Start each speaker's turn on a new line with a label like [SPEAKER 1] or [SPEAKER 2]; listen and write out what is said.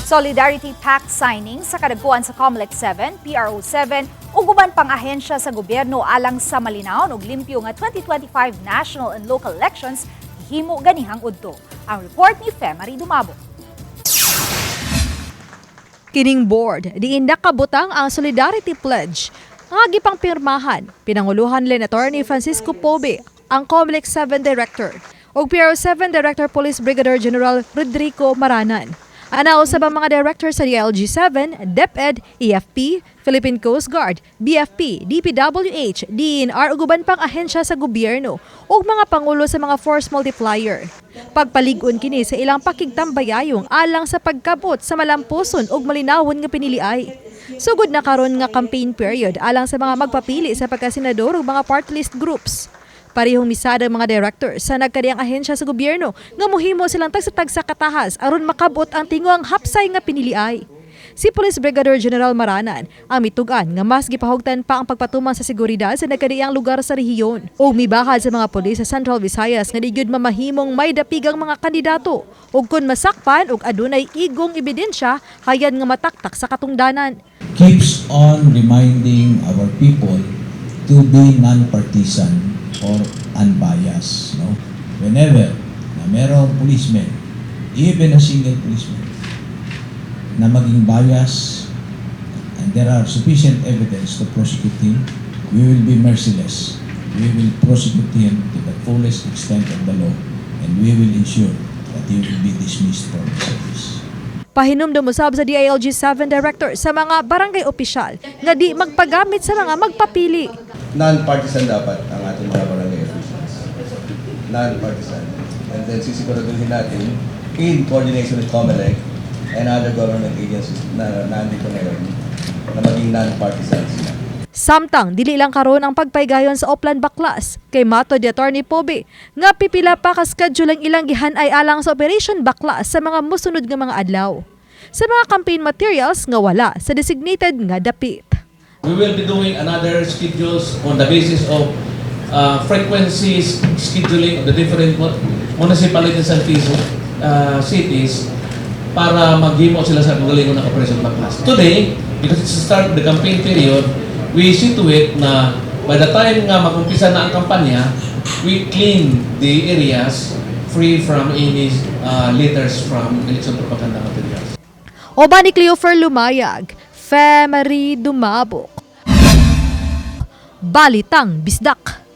[SPEAKER 1] Solidarity Pact signing sa kadagkuan sa COMELEC 7, PRO 7 ug uban pang ahensya sa gobyerno alang sa malinawon ug limpyo nga 2025 national and local elections gihimo ganihang udto. Ang report ni Femary Dumabo.
[SPEAKER 2] Kining board, diin nakabutang ang Solidarity Pledge nga gipang pirmahan, pinanguluhan ni Attorney Francisco Pobe, ang COMELEC 7 Director, ug PRO 7 Director Police Brigadier General Rodrigo Maranan. Ana usab ang mga director sa DILG 7, DepEd, AFP, Philippine Coast Guard, BFP, DPWH, DENR ug uban pang ahensya sa gobyerno ug mga pangulo sa mga force multiplier. Pagpalig-on kini sa ilang pakigtambayayong alang sa pagkabot sa malampuson ug malinawon nga piniliay. Sugod na karon nga campaign period alang sa mga magpapili sa pagkasenador ug mga party list groups. Parehong misada ang mga director sa nagkadiyang ahensya sa gobyerno nga muhimo silang tagsa-tagsa katahas aron makabot ang tinguang hapsay nga piniliay. Si Police Brigadier General Maranan ang mitugan nga mas gipahugtan pa ang pagpatuman sa seguridad sa nagkadiyang lugar sa rehiyon. Ug mibahal sa mga pulis sa Central Visayas nga di gyud mamahimong may dapigang mga kandidato ug kun masakpan ug adunay igong ebidensya, hayad nga mataktak sa katungdanan.
[SPEAKER 3] Keeps on reminding our people to be non-partisan or unbiased. No? Whenever na merong policeman, even a single policeman, na maging bias and there are sufficient evidence to prosecute him, we will be merciless. We will prosecute him to the fullest extent of the law and we will ensure that he will be dismissed from the service.
[SPEAKER 2] Pahinumdom usab sa DILG 7 Director sa mga barangay opisyal nga di magpagamit sa mga magpapili.
[SPEAKER 4] Non-partisan dapat ang ating mga barangay officials. Non-partisan. And then sisiguraduhin natin in coordination with COMELEC and other government agencies na nandito ngayon na maging non-partisan sila.
[SPEAKER 2] Samtang dili lang karon ang pagpaygayon sa Oplan Baklas kay matod ni Attorney Pobe nga pipila pa ka schedule ang ilang gihanay alang sa Operation Baklas sa mga mosunod nga mga adlaw. Sa mga campaign materials nga wala sa designated nga dapit.
[SPEAKER 5] We will be doing another schedules on the basis of frequencies scheduling of the different municipalities and cities para maghimo sila sa kagalingon ng Operation Baklas. Today, because it's the start of the campaign period, we see to it na by the time nga magumpisa na ang kampanya, we clean the areas free from any litters from election propaganda materials.
[SPEAKER 2] Uban ni Cleofer Lumayag, Femary Dumabok. Balitang Bisdak.